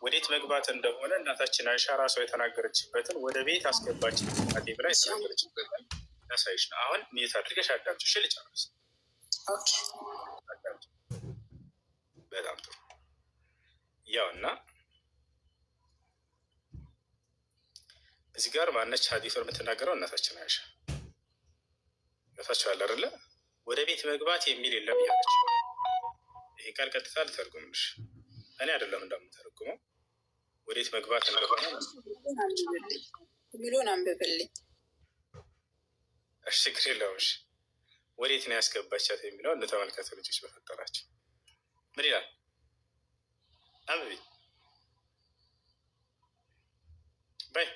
ወዴት መግባት እንደሆነ እናታችን አይሻ ራሷ የተናገረችበትን ወደ ቤት አስገባች እናቴ ብላ የተናገረችበትን ያሳይሽ ነው። አሁን mute አድርገሽ አዳምጪ። እሺ ልጨርስ። Okay። አዳምጪ። በጣም ጥሩ። ያው እና እዚህ ጋር ማነች ሀዲሱን የምትናገረው? እናታችን አይሻ ታችኋል አይደለ? ወደ ቤት መግባት የሚል የለም እያለች፣ ይሄ ቃል ቀጥታ ልተርጉምልሽ። እኔ አይደለም እንደምተረጉመው ወዴት መግባት እንደሆነ። አንብብልኝ፣ ሙሉን አንብብልኝ። እሺ፣ ችግር የለውም። እሺ፣ ወዴት ነው ያስገባቻት የሚለው እንተመልከቱ ልጆች፣ በፈጠራቸው ምን ይላል? አንብቢ በይ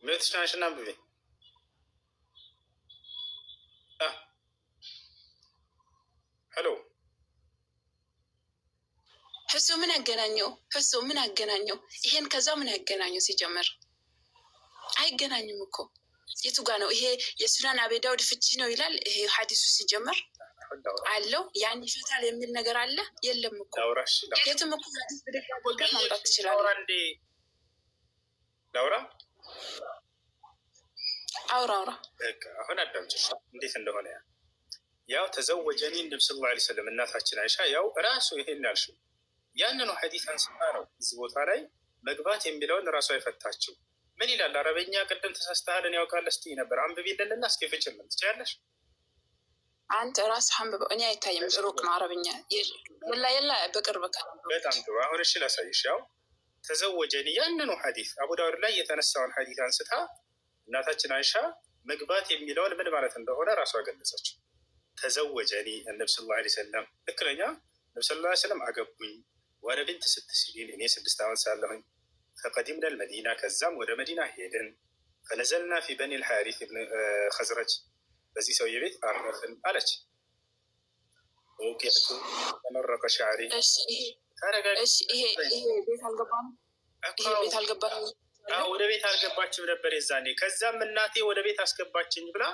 ምትሽናሽና አንብቢ። Hello። እሱ ምን ያገናኘው? እሱ ምን ያገናኘው? ይሄን ከዛ ምን ያገናኘው? ሲጀመር አይገናኝም እኮ። የቱ ጋ ነው ይሄ? የሱናን አቢ ዳውድ ፍቺ ነው ይላል ይሄ ሀዲሱ። ሲጀመር አለው ያን ይፈታል የሚል ነገር አለ? የለም እኮ። ላውራሽ? የትም እኮ ሀዲስ ብድግ አድርገህ ማምጣት ትችላለህ። እንዴ ላውራ? አውራ አውራ። በቃ አሁን አዳምጪ እንዴት እንደሆነ። ያ ያው تزوجني النبي صلى الله عليه وسلم እናታችን አይሻ ያው ራሱ ይሄን ያልሽው ያንኑ ሐዲስ አንስታ ነው እዚህ ቦታ ላይ መግባት የሚለውን ራሷ የፈታችው። ምን ይላል አረበኛ? ቅድም ተሳስተሃልን ያውቃል እስቲ ነበር አንብቢልንና እስኪ ፍችልን ትችያለሽ? አንተ ራስህ አንብበው። እኔ አይታይም፣ ሩቅ ነው አረብኛ። የላ የላ በቅርብ ቀን። በጣም ጥሩ። አሁን እሺ ላሳይሽ። ያው تزوجني ያንኑ ሐዲስ አቡ ዳውድ ላይ የተነሳውን ሐዲስ አንስታ እናታችን አይሻ መግባት የሚለውን ምን ማለት እንደሆነ ራሷ ገለጸች። تزوجني النبي صلى الله عليه وسلم፣ ትክክለኛ ነብ ስ ላ ሰለም አገቡኝ። وأنا بنت 6 سنين፣ እኔ 6 ዓመት ሳለሁኝ። فقدمنا المدينة፣ ከዛም ወደ መዲና ሄድን። فنزلنا في بني الحارث بن خزرج፣ በዚህ ሰውዬ ቤት አረፍን አለች። وقعت تمرق شعري። እሺ ይሄ ተረጋጊ። እሺ ይሄ ቤት አልገባም። ይሄ ቤት አልገባም። ወደ ቤት አልገባችም ነበር የዛኔ። ከዛም እናቴ ወደ ቤት አስገባችኝ ብላ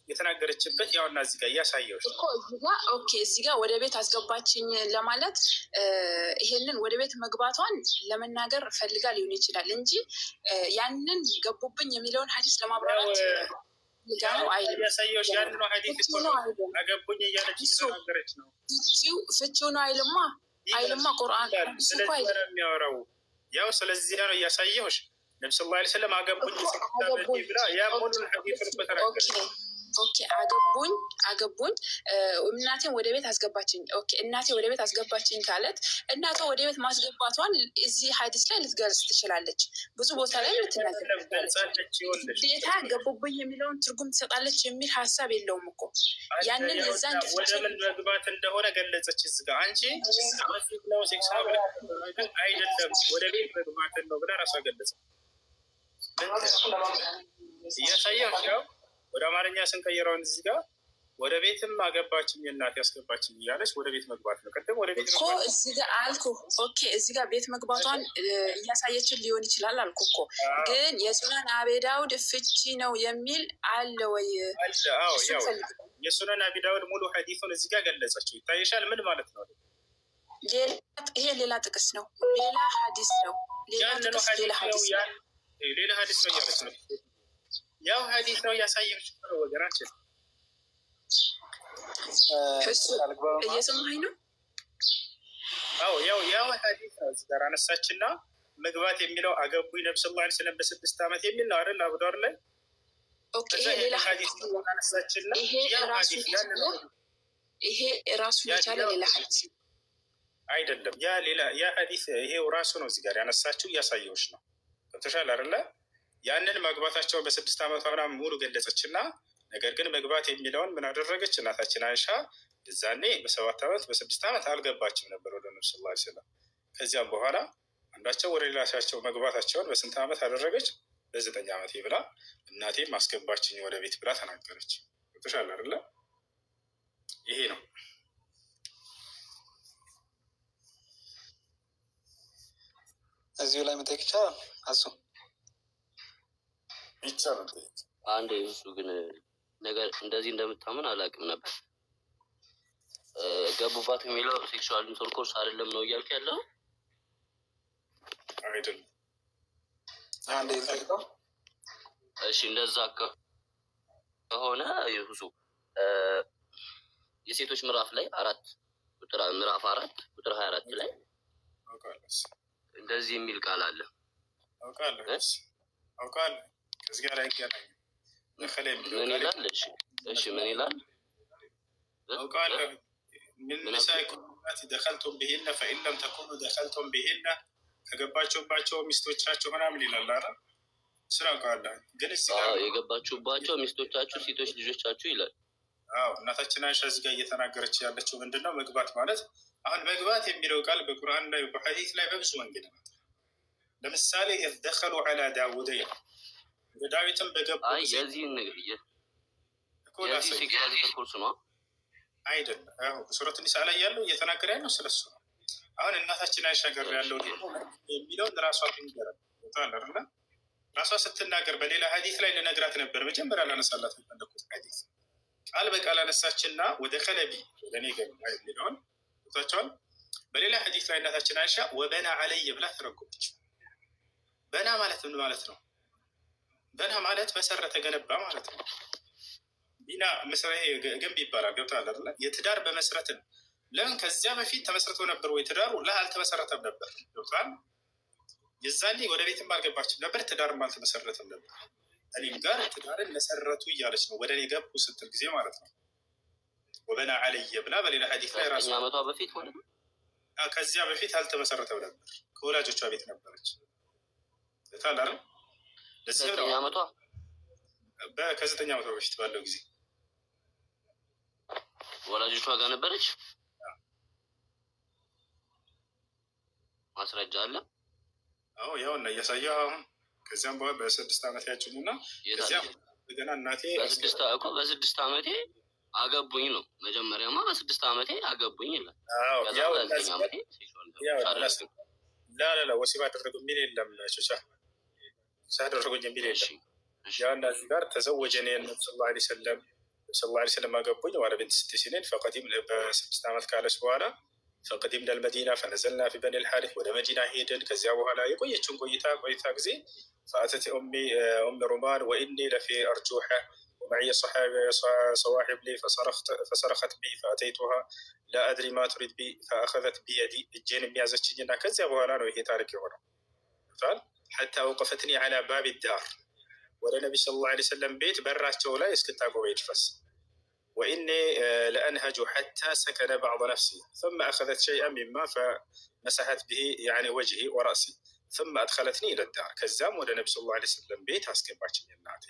የተናገረችበት ያውና እዚህ ጋር እያሳየሁሽ እኮ እዚህ ጋ okay፣ እዚህ ጋ ወደ ቤት አስገባችኝ ለማለት ይሄንን ወደ ቤት መግባቷን ለመናገር ፈልጋ ሊሆን ይችላል እንጂ ያንን ገቡብኝ የሚለውን ሀዲስ ለማብራራት ፈልጋ ነው አይልም። እያሳየሁሽ ያንኑ ሐዲስ እኮ ነው። አገቡኝ እያለች እየተናገረች ነው። ፍቺው ነው አይልማ አይልማ ቁርአን እሱ እኮ ስለዚህ አይልም። ነው የሚያወራው። ያው ስለዚህ ነው እያሳየሁሽ። ነብ ስ ላ ሰለም አገቡኝ 6 ዓመቴ ብላ ያ ሙሉን ሐዲስ እኮ ተናገረች። Okay አገቡኝ አገቡኝ እናቴን ወደ ቤት አስገባችኝ። Okay እናቴ ወደ ቤት አስገባችኝ ካለት እናቷ ወደ ቤት ማስገባቷን እዚህ ሀዲስ ላይ ልትገልጽ ትችላለች። ብዙ ቦታ ላይ ልትናገር ትችላለች። ገልጻለች። ይኸውልሽ ግዴታ ገቡብኝ የሚለውን ትርጉም ትሰጣለች የሚል ሀሳብ የለውም እኮ ያንን የዛን ወደ ምን መግባት እንደሆነ ገለጸች። እዚህ ጋር አንቺ ወሲብ ነው ሴክስ ነው ብለህ አይደለም፣ ወደ ቤት መግባትን ነው ብላ ራሷ ገለጸ። እያሳየሁሽ ያው ወደ አማርኛ ስንቀይረውን እዚህ ጋር ወደ ቤትም አገባችኝ እናቴ ያስገባችኝ እያለች ወደ ቤት መግባት ነው። ቅድም ወደ ቤት እኮ መግባት እዚህ ጋር አልኩ። Okay እዚህ ጋር ቤት መግባቷን እያሳየችን ሊሆን ይችላል አልኩ እኮ። ግን የሱናን አቢ ዳውድ ፍቺ ነው የሚል አለ ወይ? አለ። አዎ። እሱን ያው ፈልግ። የሱነን አቢ ዳውድ ሙሉ ሐዲሱን እዚህ ጋር ገለጸችው። ይታይሻል። ምን ማለት ነው? ይሄ ሌላ ጥቅስ ነው፣ ሌላ ሀዲስ ነው፣ ሌላ ያንኑ ጥቅስ፣ ሌላ ሐዲስ ነው ሀዲስ ነው። ያን ሌላ ሐዲስ ነው እያለች ነው። ያው ሐዲስ ነው እያሳየች ነው ወገናችን። እሱ እየሰማኸኝ ነው? አዎ ያው ሐዲስ ነው። እዚህ ጋር አነሳችና መግባት የሚለው አገቡኝ ነብ ስ ላ ስለም በ6 ዓመት የሚል ነው አይደል? አቡ ዳውድ ላይ። Okay ከዛ ይሄ ሌላ ይሄን ሀዲስ ሐዲስ ነው። አነሳችና ይሄ ያው ራሱን ሐዲስ ያን የቻለ ይሄ ራሱን የቻለ ሌላ ሀዲስ ነው። አይደለም፣ ያ ሌላ ያ ሐዲስ ይሄው ራሱ ነው። እዚህ ጋር ያነሳችው እያሳየሁሽ ነው። ገብቶሻል አይደለ? ያንን መግባታቸውን በ6 ዓመቷ ምናምን ሙሉ ገለጸችና ነገር ግን መግባት የሚለውን ምን አደረገች? እናታችን አይሻ እዛኔ በ7 ዓመት በ6 ዓመት አልገባችም ነበር ወደ ነብ ስ ላ ስለም። ከዚያም በኋላ አንዳቸው ወደ ሌላቸው መግባታቸውን በስንት ዓመት አደረገች? በ9 ዓመቴ ብላ እናቴም አስገባችኝ ወደ ቤት ብላ ተናገረች። ገብቶሻል አይደለ? ይሄ ነው። እዚሁ ላይ መጠየቅ ይቻላል። አሱ። ይቻላል። ጠይቅ። አንድ እሱ ግን ነገር እንደዚህ እንደምታምን አላውቅም ነበር። ገቡባት የሚለው sexual intercourse አይደለም ነው እያልክ ያለው? አይደለም። አንዴ ልጠይቀው። እሺ እንደዛ ከሆነ ይሁሱ የሴቶች ምዕራፍ ላይ 4 ቁጥር ምዕራፍ 4 ቁጥር 24 ላይ እንደዚህ የሚል ቃል አለ። አውቃለሁ አውቃለሁ። ከዚህ ጋር አይገናኝም። ምን ይላል? እሺ እሺ፣ ምን ይላል? አውቃለሁ። من نسائكم اللاتي دخلتم بهن فإن لم تكونوا دخلتم بهن ከገባችሁባቸው ሚስቶቻችሁ ምናምን ይላል። አረ ስራ አውቃለሁ። ግን እዚህ ጋር የገባችሁባቸው ሚስቶቻችሁ ሴቶች ልጆቻችሁ ይላል። አዎ እናታችን አይሻ እዚህ ጋር እየተናገረች ያለችው ምንድን ነው? መግባት ማለት አሁን መግባት የሚለው ቃል በቁርአን ላይ በሐዲስ ላይ በብዙ መንገድ ይመጣል። ለምሳሌ إذ دخلوا على داود ይላል። ወደ ዳዊትም በገቡ ጊዜ የዚህ sexual intercourse ነው አይደለም። አሁን ሱረት ኒሳ ላይ ያለው እየተናገረ ያለው ስለሱ ነው። አሁን እናታችን አይሻ ጋር ያለው ደግሞ የሚለውን ራሷ ትንገረን አይደለ? ራሷ ስትናገር በሌላ ሐዲስ ላይ ልነግራት ነበር። መጀመሪያ ላነሳላት የፈለኩት ሐዲስ ቃል በቃል አነሳችና ودخل بي ወደ እኔ ገባ የሚለውን ቦታቸውን በሌላ ሐዲስ ላይ እናታችን አይሻ وبنى علي ብላ ተረጎመች። بنى ማለት ምን ማለት ነው? بنى ማለት መሰረተ፣ ገነባ ማለት ነው። بناء ግንብ ይባላል። ገብቶሃል አይደለ? የትዳር በመስረት ነው። ለምን ከዚያ በፊት ተመስርቶ ነበር ወይ ትዳሩ? ላ አልተመሰረተም ነበር። ገብቶሃል? የዛኔ ወደ ቤትም አልገባችም ነበር፣ ትዳርም አልተመሰረተም ነበር። እኔም ጋር ትዳርን መሰረቱ እያለች ነው ወደ እኔ ገቡ ስትል ጊዜ ማለት ነው። ወበና አለየ ብላ በሌላ ሐዲስ ላይ ራሱ ዓመቷ በፊት ማለት ነው። ከዚያ በፊት አልተመሰረተም ነበር፣ ከወላጆቿ ቤት ነበረች። ገብቶሃል አይደል? ዘጠኝ ዓመቷ ከ9 ዓመቷ በፊት ባለው ጊዜ ወላጆቿ ጋር ነበረች። ማስረጃ አለ? አዎ ያው እና እያሳየሁ አሁን። ከዚያም በኋላ በ6 ዓመት ያችሉና ከዚያም ገና እናቴ በ6 ዓመቴ አገቡኝ ነው። መጀመሪያማ በ6 ዓመቴ አገቡኝ ይላል። አዎ ያው ላ ወሲብ አደረጉ የሚል የለም። ቹቻ አደረጉኝ የሚል የለም። ያው እና እዚህ ጋር ተዘወጀኒ ነብዩ ሰለላሁ ዐለይሂ ወሰለም ሰለላሁ ዐለይሂ ወሰለም አገቡኝ وأنا بنت 6 سنين فقدم በ6 ዓመት ካለች በኋላ فقدمنا المدينة فنزلنا في بني الحارث ወደ መዲና ሄድን። ከዚያ በኋላ የቆየችውን ቆይታ ጊዜ فأتت أمي أم رومان وإني لفي أرجوحة ومعي صواحب لي فصرخت بي فأتيتها لا أدري ما تريد بي فأخذت بيدي እጄን የሚያዘችኝና ከዚያ በኋላ ነው ይሄ ታሪክ የሆነው። حتى أوقفتني على باب الدار ወደ ነቢ صلى الله عليه وسلم ቤት በራቸው ላይ እስክታቆመኝ ድረስ وإني لأنهج حتى سكن بعض نفسي ثم أخذت شيئا مما فمسحت به يعني وجهي ورأسي ثم أدخلتني إلى الدار ከዚያም ወደ ነቢ صلى الله عليه وسلم ቤት አስገባችኝ እናቴ።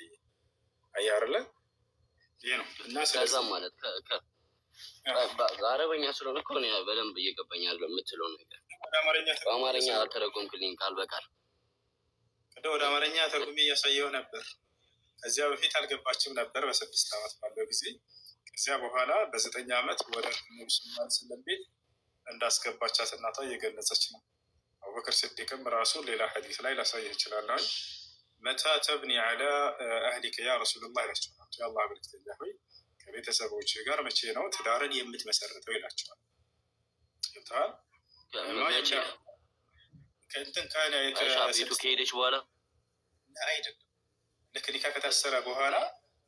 አያርለ ይሄ ነው እና ከዛም ማለት በአረበኛ ስለሆነ እኮ እኔ በደንብ እየገባኝ አይደለም የምትለው ነገር። በአማርኛ አልተረጎምክልኝ ቃል በቃል። ወደ አማርኛ ተርጉሜ እያሳየው ነበር። ከዚያ በፊት አልገባችም ነበር በ6 ዓመት ባለው ጊዜ። ከዚያ በኋላ በ9 ዓመት ወደ ነቢ ሰለላሁ ዐለይሂ ወሰለም ቤት እንዳስገባቻት እናቷ እየገለጸች ነው። አቡበክር ስዲቅም ራሱ ሌላ ሐዲስ ላይ ላሳየህ እችላለሁ። መታ ተብኒ ዐላ አህሊከ ያ ረሱሉላህ ይላቸዋል። የአላህ መልክተኛ ሆይ ከቤተሰቦች ጋር መቼ ነው ትዳርን የምትመሰርተው ይላቸዋል። ገብቶሃል? ከእንትን ቤቱ ከሄደች በኋላ አይደለም፣ ልክ ኒካ ከታሰረ በኋላ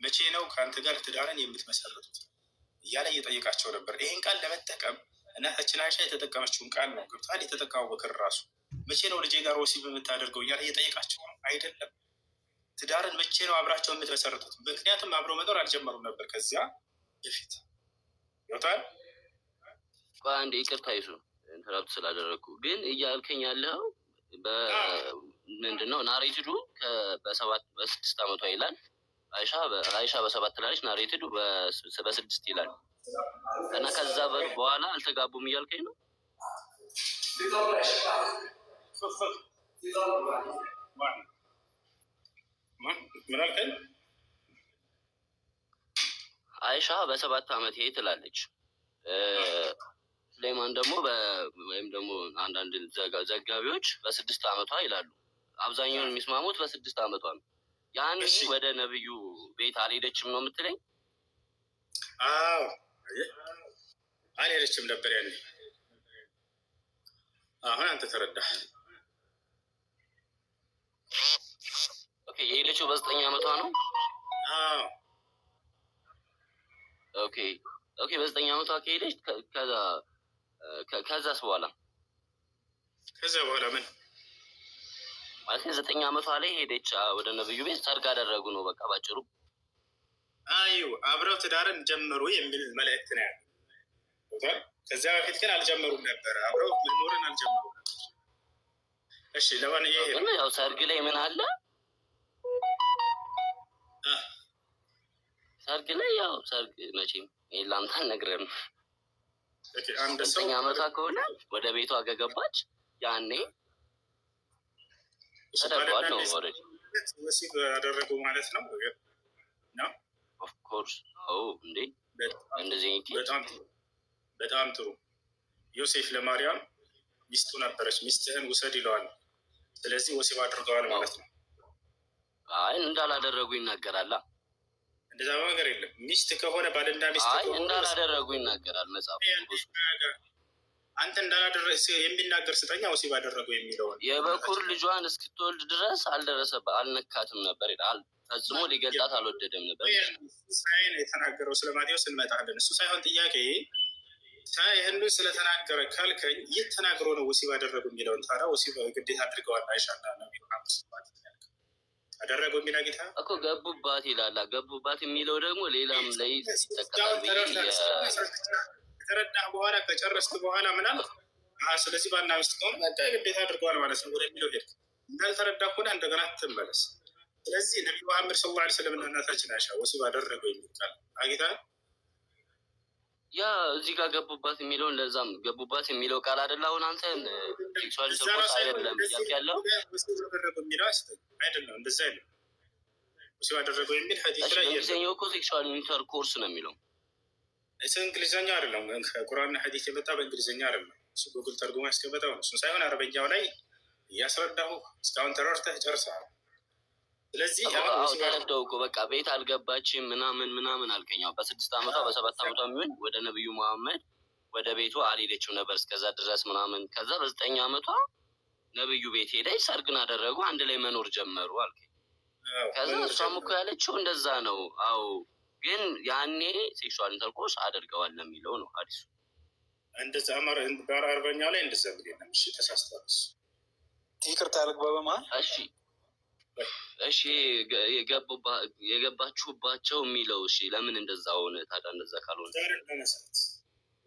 መቼ ነው ከአንተ ጋር ትዳርን የምትመሰርቱት እያለ እየጠየቃቸው ነበር። ይህን ቃል ለመጠቀም እናታችን አይሻ የተጠቀመችውን ቃል ነው። ገብቶሃል? የተጠቀመው አቡበክር ራሱ መቼ ነው ልጄ ጋር ወሲብ የምታደርገው እያለ እየጠየቃቸው ነው። አይደለም፣ ትዳርን መቼ ነው አብራቸው የምትመሰርቱት? ምክንያቱም አብረው መኖር አልጀመሩም ነበር ከዚያ በፊት። ገብቶሃል? አንድ ይቅርታ ይሱ interrupt ስላደረግኩ፣ ግን እያልከኝ ያለው ምንድን ነው? narrated ኡ በ6 ዓመቷ ይላል። አይሻ በ7 ትላለች፣ narrated ኡ በ6 ይላል። እና ከዛ በኋላ አልተጋቡም እያልከኝ ነው? ምን አልከኝ? አይሻ በ7 ዓመቴ ትላለች። ሱሌማን ደግሞ ወይም ደግሞ አንዳንድ ዘጋቢዎች በ6 ዓመቷ ይላሉ። አብዛኛውን የሚስማሙት በ6 ዓመቷ ነው። ያኔ ወደ ነብዩ ቤት አልሄደችም ነው የምትለኝ? አዎ አልሄደችም ነበር ያኔ። አሁን አንተ ተረዳህ። የሄደችው በ9 ዓመቷ ነው። አዎ okay okay። በ9 ዓመቷ ከሄደች ከዛስ በኋላ ከዛ በኋላ ምን ማለት 9 ዓመቷ ላይ ሄደች ወደ ነብዩ ቤት፣ ሰርግ አደረጉ ነው በቃ ባጭሩ። አዩ አብረው ትዳርን ጀመሩ የሚል መልእክት ነው ያለው። ከዚያ በፊት ግን አልጀመሩም ነበር፣ አብረው መኖርን አልጀመሩም ነበር። እሺ ለማንኛውም ያው ሰርግ ላይ ምን አለ? ሰርግ ላይ ያው ሰርግ መቼም ለአንተ አልነግርህም። 9 ዓመቷ ከሆነ ወደ ቤቷ ከገባች ያኔ ተደርጓል ነው already ወሲብ አደረጉ ማለት ነው። Of course አዎ። እንዴ እንደዚህ በጣም ጥሩ። ዮሴፍ ለማርያም ሚስቱ ነበረች፣ ሚስትህን ውሰድ ይለዋል። ስለዚህ ወሲብ አድርገዋል ማለት ነው። አይ እንዳላደረጉ ይናገራል። እንደዛ ነገር የለም። ሚስት ከሆነ ባልና ሚስት አይ እንዳላደረጉ ይናገራል መጽሐፍ። አንተ እንዳላደረገ የሚናገር ስጠኛ ወሲብ አደረገው የሚለውን የበኩር ልጇን እስክትወልድ ድረስ አልደረሰ አልነካትም ነበር ይላል። ፈጽሞ ሊገልጣት አልወደደም ነበር። ሳይን የተናገረው ስለ ማቴዎስ እንመጣለን። እሱ ሳይሆን ጥያቄ ይህንን ስለተናገረ ካልከኝ ይህ ተናግሮ ነው ወሲብ አደረጉ የሚለውን ታዲያ ወሲብ ግዴታ አድርገዋል አይሻና አደረጉ የሚል ጌታ እኮ ገቡባት ይላል። ገቡባት የሚለው ደግሞ ሌላም ላይ ይጠቀሳል። ከተረዳህ በኋላ ከጨረስክ በኋላ ምናምን ስለዚህ ባልና ሚስት ከሆኑ በቃ ግዴታ አድርገዋል ማለት ነው ወደሚለው ሄድክ። እንዳልተረዳ ከሆነ እንደገና ትመለስ። ስለዚህ ነቢዩ መሐመድ ሰለላሁ ዐለይሂ ወሰለም እና እናታችን አይሻ ወሲብ አደረገው የሚል ቃል አጌታ ያ እዚህ ጋር ገቡባት የሚለውን ለዛም ገቡባት የሚለው ቃል አይደለ? አሁን አንተ sexual intercourse አይደለም እያልክ ያለው ወሲብ አደረገው የሚለው አይደለም፣ እንደዛ አይደለም። ወሲብ አደረገው የሚል ሐዲስ ላይ የለም። እንግሊዝኛው እኮ sexual intercourse ነው የሚለው። እሱ እንግሊዝኛ አይደለም፣ ከቁርአንና ሐዲስ የመጣ በእንግሊዝኛ አይደለም። እሱ ጉግል ተርጉሞ ያስቀመጠው ነው። እሱ ሳይሆን አረበኛው ላይ እያስረዳሁ እስካሁን ተረድተህ ጨርሰሃል። ስለዚህ ተረዳሁ እኮ በቃ ቤት አልገባችም ምናምን ምናምን አልከኝ። በ6 ዓመቷ በ7 ዓመቷ የሚሆን ወደ ነብዩ መሐመድ ወደ ቤቱ አልሄደችም ነበር እስከዛ ድረስ ምናምን። ከዛ በ9 ዓመቷ ነብዩ ቤት ሄደች፣ ሰርግን አደረጉ፣ አንድ ላይ መኖር ጀመሩ አልከኝ። ከዛ እሷም እኮ ያለችው እንደዛ ነው። አዎ ግን ያኔ sexual intercourse አድርገዋል የሚለው ነው ሐዲሱ። እንደዛ አረበኛው ላይ እንደዛ ብሎ የለም። እሺ ተሳስተዋል። ይቅርታ ልግባ በመሀል። እሺ እሺ የገባችሁባቸው የሚለው እሺ፣ ለምን እንደዛ ሆነ ታዲያ? እንደዛ ካልሆነ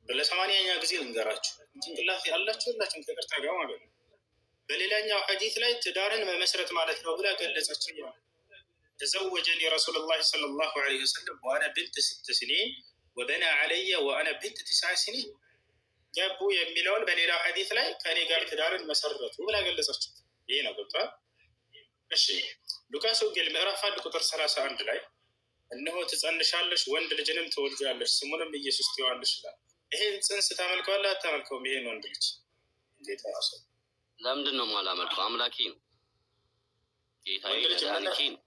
ለ80ኛ ጊዜ ልንገራችሁ፣ ጭንቅላት ያላችሁ ሁላችሁም ከይቅርታ ጋር ማለት ነው። በሌላኛው ሐዲስ ላይ ትዳርን መመስረት ማለት ነው ብላ ገለጸችው። ተዘወጀኒ ረሱሉላህ ሰለላሁ ዐለይሂ ወሰለም ወአነ ብንት 6 ስኒን ወበና ዐለየ ወአነ ብንት 9 ስኒን ገቡ የሚለውን በሌላው ሐዲስ ላይ ከእኔ ጋር ትዳርን መሰረቱ ብላ ገለጸችው። ይሄ ነው ገብቷል። እሺ ሉቃስ ወንጌል ምዕራፍ 1 ቁጥር 31 ላይ እነሆ ትጸንሻለሽ ወንድ ልጅንም ትወልጃለሽ ስሙንም ኢየሱስ ትይዋለሽ ይላል። ይሄን ጽንስ ታመልከዋለህ አታመልከውም? ይሄን ወንድ ልጅ እንዴት ራሱ ለምንድን ነው የማላመልከው? አምላኬ ነው ጌታዬ መድኃኒቴ ነው።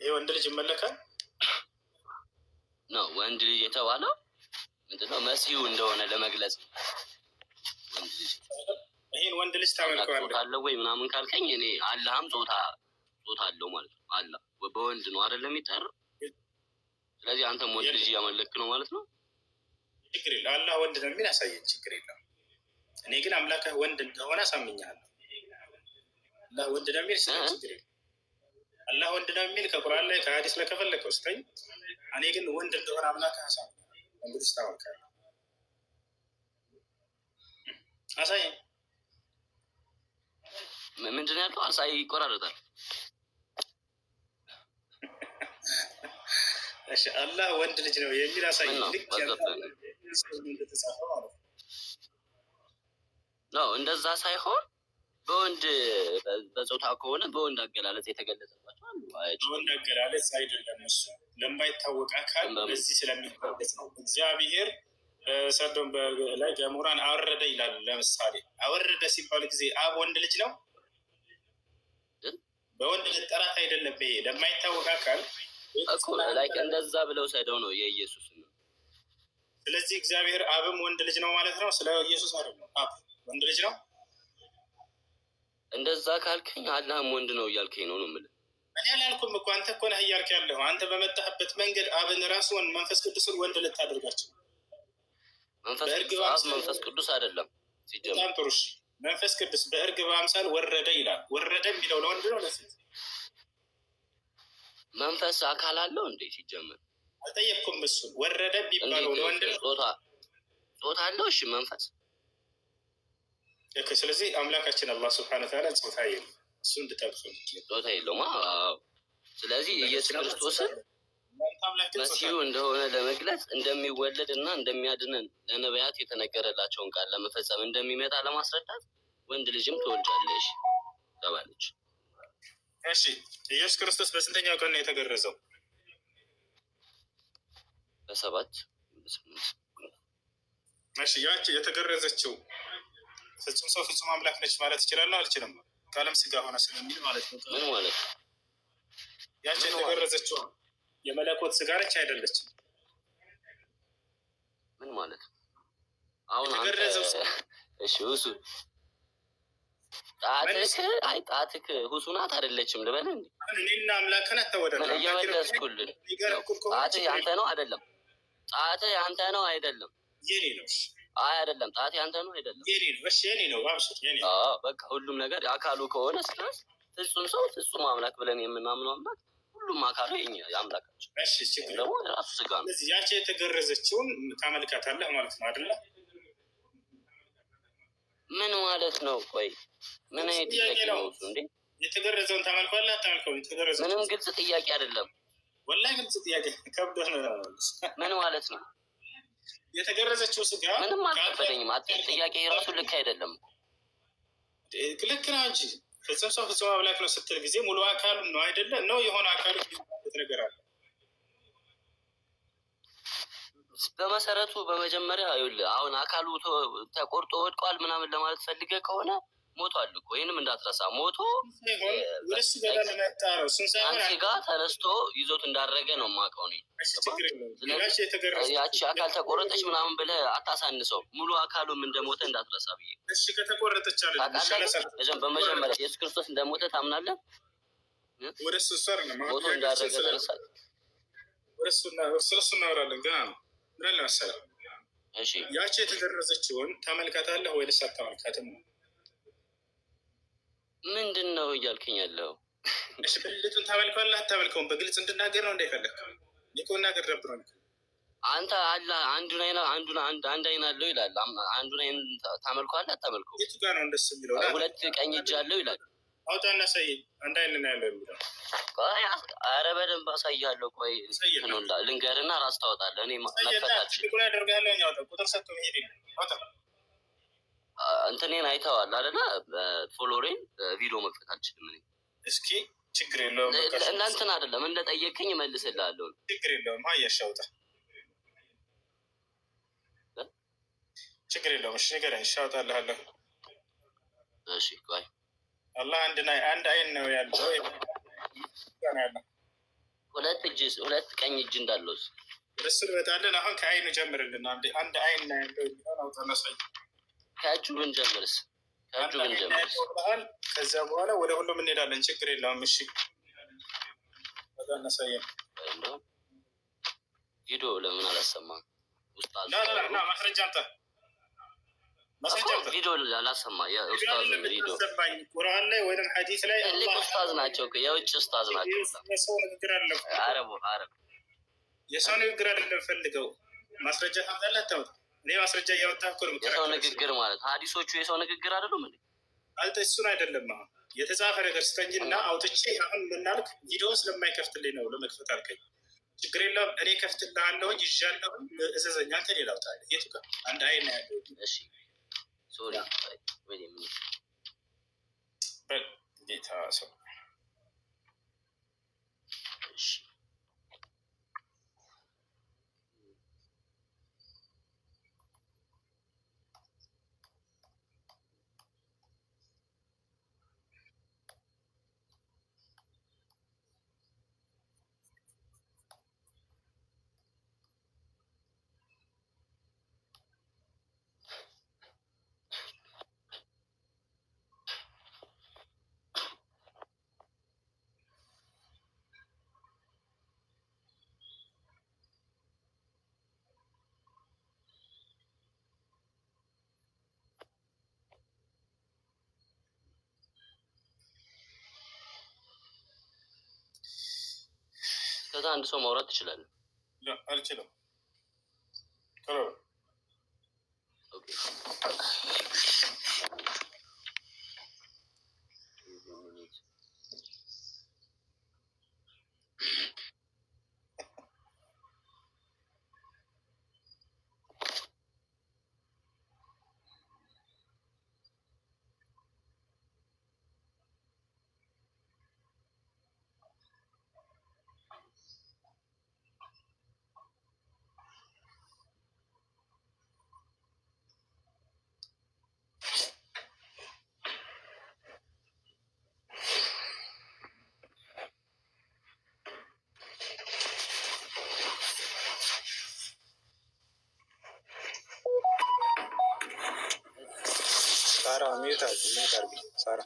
ይሄ ወንድ ልጅ ይመለካል ነው ወንድ ልጅ የተባለው ምንድነው? መሲሁ እንደሆነ ለመግለጽ ነው። ወንድ ልጅ ይሄን ወንድ ልጅ ታመልከዋለህ ጾታ አለው ወይ ምናምን ካልከኝ እኔ አላህም ጾታ አለው ማለት ነው። አላህ በወንድ ነው አይደለም የሚጠራው። ስለዚህ አንተም ወንድ ልጅ እያመለክ ነው ማለት ነው። ችግር የለም። አላህ ወንድ ነው የሚል አሳየን፣ ችግር የለም። እኔ ግን አምላክህ ወንድ እንደሆነ አሳምኛለሁ። አላህ ወንድ ነው የሚል ስጠኝ፣ ችግር የለም። አላህ ወንድ ነው የሚል ከቁርአን ላይ ከሐዲስ ላይ ከፈለከው ስጠኝ። እኔ ግን ወንድ እንደሆነ አምላክህ አሳምኛለሁ። ወንድ ልጅ ታመልካለህ፣ አሳየኝ። ምንድን ነው ያልከው? አሳይ ይቆራረጣል። እሺ አላህ ወንድ ልጅ ነው የሚል አሳይ። ልክ እንደተጻፈው ማለት ነው። እንደዛ ሳይሆን በወንድ በጾታ ከሆነ በወንድ አገላለጽ የተገለጸባቸው አሉ። በወንድ አገላለጽ አይደለም እሱ ለማይታወቅ አካል በዚህ ስለሚገለጽ ነው። እግዚአብሔር በሰዶም ላይ ገሞራን አወረደ ይላል። ለምሳሌ አወረደ ሲባል ጊዜ አብ ወንድ ልጅ ነው። በወንድ ልጠራት አይደለም። ይሄ ለማይታወቅ አካል እኮ like እንደዛ ብለው ሰደው ነው የኢየሱስ ነው። ስለዚህ እግዚአብሔር አብም ወንድ ልጅ ነው ማለት ነው። ስለ ኢየሱስ አይደለም፣ አብ ወንድ ልጅ ነው። እንደዛ ካልከኝ አላህም ወንድ ነው እያልከኝ ነው ነው የምልህ። እኔ አላልኩም እኮ፣ አንተ እኮ ነህ እያልክ ያለኸው። አንተ በመጣህበት መንገድ አብን ራስን መንፈስ ቅዱስን ወንድ ልታደርጋቸው መንፈስ በእርግብ ቅዱስ አብ አምሳል መንፈስ ቅዱስ አይደለም ሲጀምር። በጣም ጥሩ። እሺ፣ መንፈስ ቅዱስ በእርግብ አምሳል ወረደ ይላል። ወረደ የሚለው ለወንድ ነው ለሴት? መንፈስ አካል አለው እንዴ ሲጀምር? አልጠየቅኩም። እሱን ወረደ የሚባለው እንዴት ለወንድ ነው። ጾታ አለው? እሺ መንፈስ Okay፣ ስለዚህ አምላካችን አላህ سبحانه وتعالى ጾታ የለም። እሱ እንድታውቅ ፈልጌ ነው። ጾታ የለውም። አዎ። ስለዚህ ኢየሱስ አምላካችን አላህ ጾታ ክርስቶስን የለም። ያንተ አምላክ ግን ጾታ መሲሁ አለው። እንደሆነ ለመግለጽ እንደሚወለድ እና እንደሚያድነን ለነቢያት የተነገረላቸውን ቃል ለመፈጸም እንደሚመጣ ለማስረዳት ወንድ ልጅም ትወልጃለሽ ተባለች። እሺ፣ ኢየሱስ ክርስቶስ በስንተኛው ቀን ነው የተገረዘው? በሰባት በስምንት። እሺ፣ ያቺ የተገረዘችው ፍጹም ሰው ፍጹም አምላክ ነች ማለት እችላለሁ አልችልም? ከዓለም ስጋ ሆነ ስለሚል ማለት ነው። ምን ማለት ነው? ያቺ ምን ማለት የተገረዘችው የመለኮት ስጋ ነች አይደለችም? ምን ማለት ነው? አሁን አንተ የተገረዘው ሰው እሺ ሁሱ መልስ። ጣትክ አይ ጣትክ ሁሱ ናት አይደለችም ልበል እንዴ? አሁን እኔና አምላክን ምን አታወዳድር። አምላኬ ነው እየመለስኩልህ እኔ ጋር ነው። እኩል ከሆነ ጣትህ ችግር ያንተ የለም። ነው አይደለም? ጣትህ ያንተ ነው አይደለም? የኔ ነው። እሺ፣ አይ አይደለም። ጣትህ ያንተ ነው አይደለም? የኔ ነው። እሺ፣ የኔ ነው። አብሽር፣ የኔ ነው። አዎ በቃ ሁሉም ነገር አካሉ ከሆነ ስለስ ፍጹም ሰው ፍጹም አምላክ ብለን የምናምነው አምላክ ሁሉም አካሉ የኛ የአምላካችን እሺ፣ ወይም ችግር ደግሞ የለም። የራሱ ስጋ ነው። ስለዚህ ያቺ የተገረዘችውን ታመልካታለህ ማለት ነው አይደለ? ምን ማለት ነው? ቆይ ምን ግልጽ አይነት ጥያቄ ጥያቄ ነው። ነው እሱ እንዴ? የተገረዘውን ታመልከዋለህ አታመልከውም? ምንም የተገረዘችውን ግልጽ ጥያቄ አይደለም። ወላሂ ግልጽ ጥያቄ ከብዶ ነው ለመመለስ። ምን ማለት ነው? የተገረዘችው ስጋ ምንም ከአንተ አልከበደኝም። ጥያቄ የራሱ ልክ አይደለም። ልክ ነው እንጂ ፍጹም ሰው ፍጹም አምላክ ነው ስትል ጊዜ ሙሉ አካሉ ነው አይደለ? ነው የሆነ አካሉ የሚሆንበት ነገር አለ። በመሰረቱ በመጀመሪያ ይኸውልህ አሁን አካሉ ተቆርጦ ወድቋል ምናምን ለማለት ፈልገህ ከሆነ ሞቷል እኮ ይህንም እንዳትረሳ። ሞቶ ሳይሆን ወደ እሱ ገዳ ላይክ ልመጣ ነው። እሱን ሳይሆን ያን ስጋ ተነስቶ ይዞት እንዳረገ ነው የማውቀው እኔ። እሺ፣ ገባ? ችግር የለውም። ስለዚህ ያቺ ያቺ የተገረዘችው አካል ተቆረጠች ምናምን ብለህ አታሳንሰው። ሙሉ አካሉም እንደሞተ እንዳትረሳ ብዬ እሺ፣ ከተቆረጠች አይደለም እሺ፣ ታውቃለህ። ግን አላሳንስም። በመጀመሪያ ከተቆረጠች ኢየሱስ ክርስቶስ እንደሞተ ታምናለህ? እ? ወደ እሱ እሱ አይደለም አሁን ሞቶ ጥያቄያችን እንዳረገ ስለ ተነሳ። ወደ እሱ ስለ እሱ እናወራለን ገና ነው። ምን አለ መሰለህ፣ እሺ ያቺ የተገረዘችውን ታመልካታለህ ወይንስ አታመልካትም ነው? ምንድን ነው እያልከኝ ያለው? እሺ፣ ብልቱን ታመልከዋለህ አታመልከውም? በግልጽ እንድናገር ነው እንዳይፈለግከው። እኔ እኮ መናገር ደብሮኝ እኮ። አንተ አለ አንዱን አይን አንዱን አንድ አንድ አይን አለው ይላል። አንዱን አይን ታመልከዋለህ አታመልከውም? የቱ ጋር ነው እንደሱ የሚለው? ና ሁለት ቀኝ እጅ አለው ይላል። አውጣ እና አሳየኝ። አንድ አይን ነው ያለው የሚለው ቆይ ኧረ በደንብ አሳይሃለሁ። ቆይ አሳየና፣ እንትኑን ልንገርና ራስ ታወጣለህ። እኔ አሳየና። መክፈት አልችልም። ትልቁን ያደርጋለሁ አውጣ። ቁጥር ሰጥቶ መሄድ የለም። አውጣ። እንትኔን አይተዋል አይደለ? follower ኤን ቪዲዮ መክፈት አልችልም እኔ። እስኪ ችግር የለውም። በቃ እሱ እናንተን አይደለም እንደጠየቅከኝ እመልስልሃለሁ። ችግር የለውም። አየሽ አውጣ። ችግር የለውም። እሺ ንገረኝ። እሺ አውጣልሃለሁ። እሺ ቆይ አላህ አንድ አይን ነው ያለው ነው ያለው። ሁለት እጅ ሁለት ቀኝ እጅ እንዳለውስ ወደ እሱ እንመጣለን። አሁን ከአይኑ ጀምርልን። አንድ አይን ነው ያለው የሚለውን አውጣና አሳየኝ። ከእጁ ብንጀምርስ? ከእጁ አንድ አይን ነው ብንጀምርስ? ያለው ብለሃል። ከዚያ በኋላ ወደ ሁሉም እንሄዳለን። ችግር የለውም። እሺ አውጣና አሳየን። ወይ እንደውም ቪዲዮ ለምን አላሰማም? ኡስታዝ ና ና ና፣ ማስረጃ አምጣ፣ ማስረጃ እኮ አምጣ። ቪዲዮ ላሰማ የኡስታዝ ቪዲዮ ቪዲዮ የምታሰማኝ ቁርአን ላይ ወይም ሐዲስ ላይ ትልቅ አላህ ኡስታዝ ናቸው እኮ የውጭ ኡስታዝ ናቸው። የሰው ንግግር አይደለም አረቡ አረብ የሰው ንግግር አይደለም ፈልገው ማስረጃ ታምጣለህ አታምጣም? እኔ ማስረጃ እያወጣህ እኮ ነው የሰው የምከራከረው። ንግግር ማለት ሀዲሶቹ የሰው ንግግር አይደሉም እንዴ? አልተ እሱን አይደለም አሁን የተጻፈ ነገር ስጠኝና አውጥቼ አሁን ምናልክ ቪዲዮ ስለማይከፍትልኝ ነው ለመክፈት አልከኝ። ችግር የለውም እኔ ከፍትልሃለሁኝ ይዣለሁኝ፣ እዘዘኝ አንተ እኔ ላውጣልህ። የቱ ጋር አንድ አይን ነው ያለው? እሺ sorry ወይ ምን በል ጌታ ሰው እሺ እስከዛ አንድ ሰው ማውራት ትችላለህ። አልችልም። ቶሎ በል። Okay። ሳራ mute አድርጊ፣ mute አድርጊ ሳራ።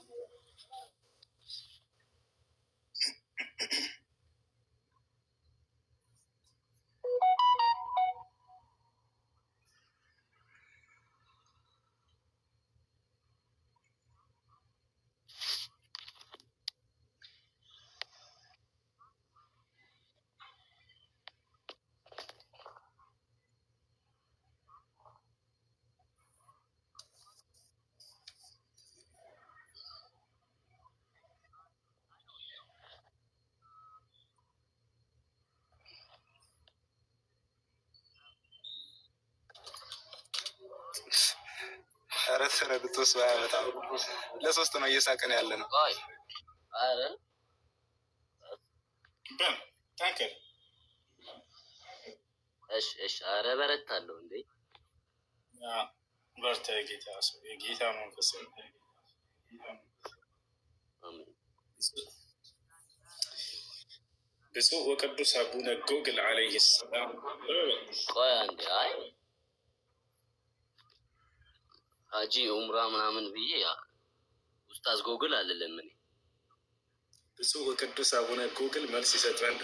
ኧረ ተረድቶ ሰው አያመጣም። ለሶስት ነው እየሳቅን ያለ ነው። ቆይ ኧረ በል ጠንክር። እሺ እሺ፣ ኧረ በረታለሁ እንዴ። በርታ። የጌታ ሰው፣ የጌታ መንፈስ። አሜን። ብፁዕ ወቅዱስ አቡነ ጎግል ዓለይሂ ሰላም። ቆይ አንዴ፣ አይ ሀጂ ኡምራ ምናምን ብዬ ኡስታዝ ጎግል አልልም እኔ። ብፁዕ ወቅዱስ አቡነ ጎግል መልስ ይሰጣል።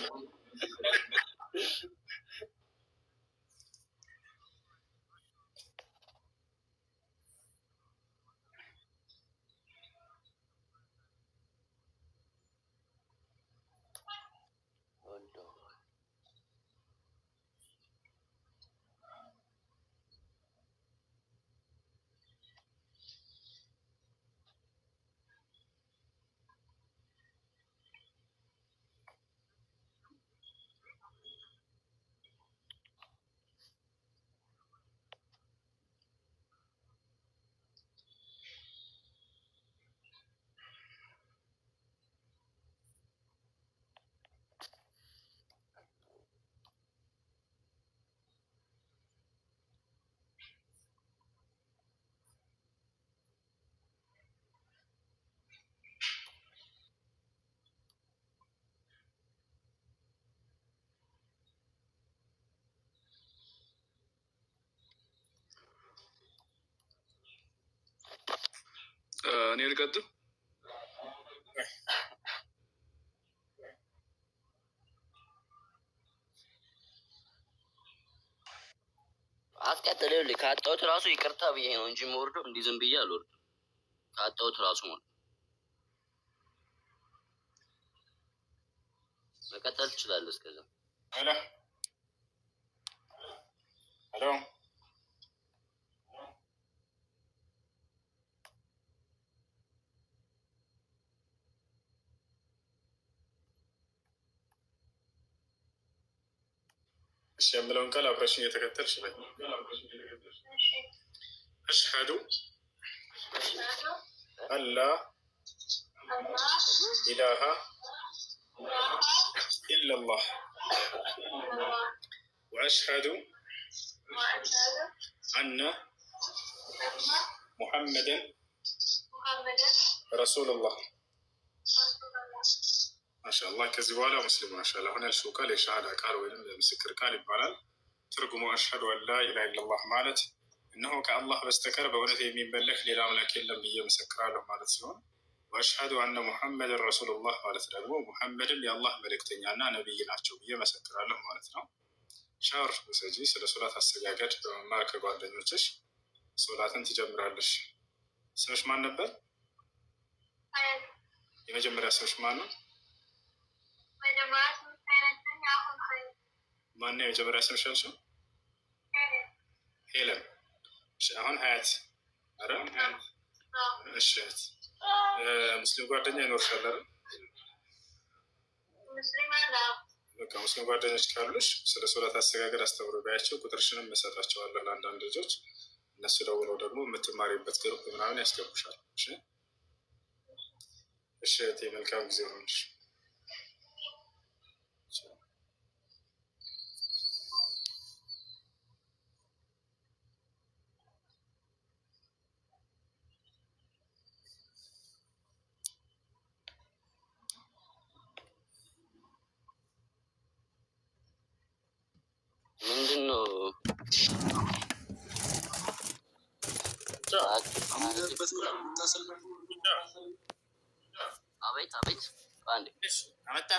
እኔ ልቀጥል። አስቀጥል። ይኸውልህ ካጣሁት ራሱ ይቅርታ ብዬ ነው እንጂ የምወርደው እንዲህ ዝም ብዬ አልወርድም። ካጣሁት ራሱ ማለት መቀጠል ትችላለህ። እስከዛ Hello hello፣ እሺ የምለውን ቃል አብረሽኝ እየተከተልሽ በይ። أشهد أن لا إله إلا الله وأشهد أن محمدا رسول الله። ማሻአላህ፣ ከዚህ በኋላ ሙስሊም ማሻአላህ። አሁን ያልሽው ቃል የሻሃዳ ቃል ወይም የምስክር ቃል ይባላል። ትርጉሙ أشهد أن لا إله إلا الله ማለት እነሆ ከአላህ በስተቀር በእውነት የሚመለክ ሌላ አምላክ የለም ብዬ መሰክራለሁ ማለት ሲሆን وأشهد أن محمدا رسول الله ማለት ደግሞ ሙሐመድም የአላህ መልእክተኛና ነቢይ ናቸው ብዬ መሰክራለሁ ማለት ነው። ሻወር ውሰጂ። ስለ ሶላት አሰጋገድ በመማር ከጓደኞችሽ ሶላትን ትጀምራለሽ። ስምሽ ማን ነበር? የመጀመሪያ ስምሽ ማን ነው? ማነው የመጀመሪያ ስምሽ ያልሽው? ሄለን። እሺ፣ አሁን ሀያት። አረ እሺ፣ እህት ሙስሊም ጓደኛ ይኖርሻል አይደል? በቃ ሙስሊም ጓደኞች ካሉሽ ስለ ሶላት አሰጋገድ አስተምሮ ባያቸው፣ ቁጥርሽንም እሰጣቸዋለሁ ለአንዳንድ ልጆች። እነሱ ደውለው ደግሞ የምትማሪበት group ምናምን ያስገቡሻል። እሺ፣ እሺ እህቴ፣ መልካም ጊዜ ሆንልሽ። ምንድን ነው? አቤት አቤት፣ አንዴ። አመጣ።